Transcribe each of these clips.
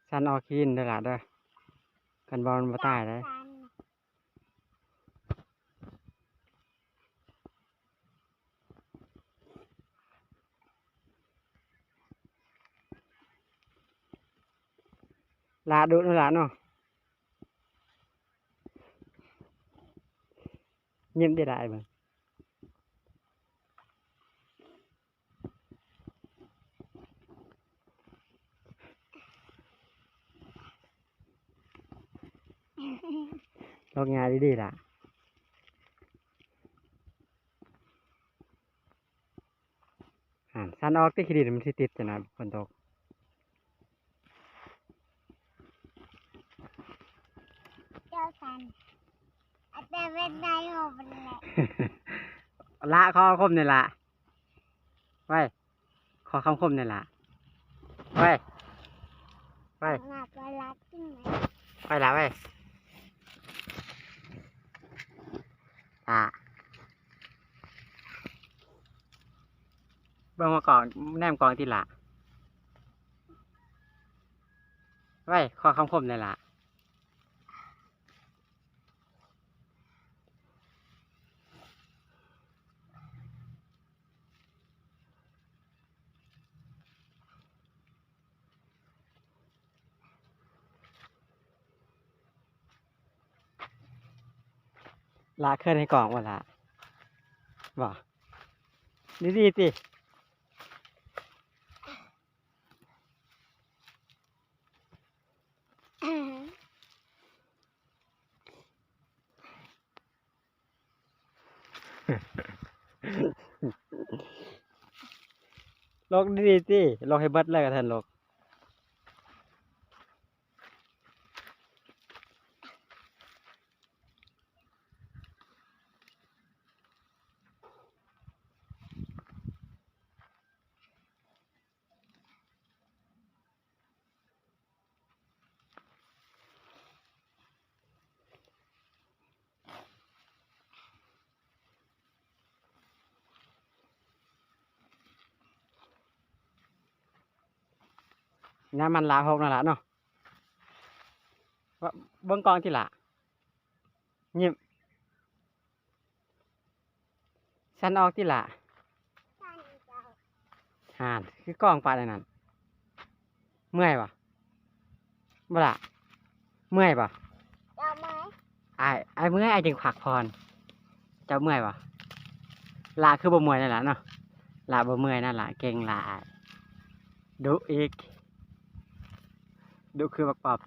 ສັນອອກຂີ້ດິນເດີຫຼ້າເດີ ຄັນບໍ່ມັນບໍ່ຕາຍເດ້. ຫຼ້າດຸເນາະຫຼ້າເນາະ ຍິ້ມໄດ້ຫຼາຍເບິ່ງ. ລອກຫຍ້າດີໆ ຫຼ້າ ຫັ້ນ ສັນອອກຕິ ຂີ້ດິນມັນຊິຕິດຈັ່ງນັ້ນ ຝົນຕົກ. ເຈົ້າສັນ ອາດຈະເປັນນາຍຫົວເພິ່ນແຫຼະ. ລະ ຂໍຄຳຄົມແດ່ລະ ໄວ້ ຂໍຄຳຄົມແດ່ລະ ໄວ້ ໄວ້ ໄປລະ ໄວ້ ລະ ໄວ້ ລະ. ເບິ່ງມາກ້ອງ ແນມກ້ອງຕິລະ ໄວ້ ຂໍຄຳຄົມແດ່ລະ. ລະເຂີນໃຫ້ກ້ອງບໍ່ລະ ບໍ່ ດີໆ ຕິ. ລົກດີໆ ຕິ ລົກໃຫ້ເບິດເລີຍ ກະທັນລົກ. ຍາມມັນລາຫົກນັ້ນລະເນາະ ເບິ່ງກ້ອງຕິລະ ຍິ້ມ. ສັນອອກຕິລະ ຫັ້ນ ຄືກ້ອງປານນັ້ນ ເມື່ອຍບໍ່ ບໍ່ລະ ເມື່ອຍບໍ່? ເຈົ້າເມື່ອຍ ອ້າຍ ອ້າຍເມື່ອຍ ອ້າຍຈຶ່ງພັກຜ່ອນ. ເຈົ້າເມື່ອຍບໍ່? ລະຄືບໍ່ເມື່ອຍນັ້ນລະເນາະ ລະບໍ່ເມື່ອຍນັ້ນລະ ເກັ່ງລະ ອ້າຍ ດຸອີກ ດຸຄືບັກປອບ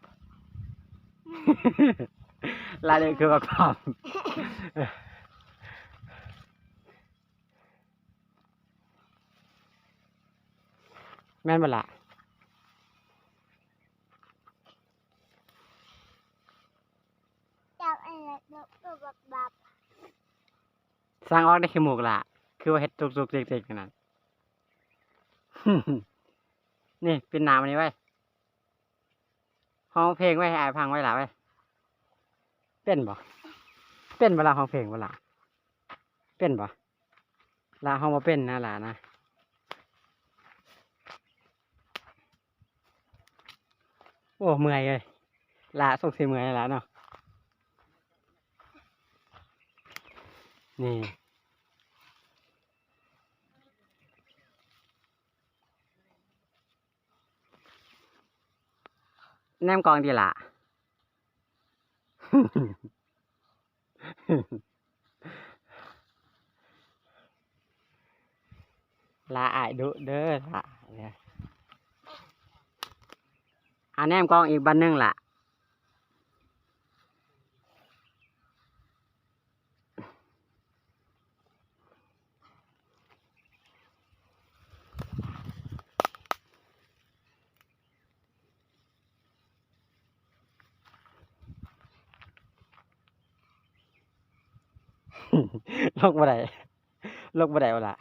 ລະດຸຄືບັກປອບ. ແມ່ນບໍ່ລະ? ຈັບອັນນັ້ນ ລຸກ ລຸກບັບບັບ ສ້າງອອກໄດ້ຂີ້ມູກລະ ຄືວ່າເຮັດຕຸກໆ ຕິກໆ ນັ້ນ ນີ້ ປິດໜ້າມັນນີ້ໄວ້. ຮ້ອງເພງໄວ້ໃຫ້ອ້າຍຟັງໄວ້ລະເວີຍ. ເປັນບໍ່? ເປັນບໍ່ລະ? ຮ້ອງເພງບໍ່ລະ? ເປັນບໍ່? ລະຮ້ອງບໍ່ເປັນນະລະນະ. ໂອ້ ເມື່ອຍເອີຍ ລະສົງໄສເມື່ອຍລະເນາະ. ນີ້ ແນມກ້ອງຕິລະ. ລະອ້າຍດຸເດີລະ. ອາ ແນມກ້ອງອີກບາດໜຶ່ງລະ. ລົງບໍ່ໄດ້ ລົງບໍ່ໄດ້ບໍ່ລະ?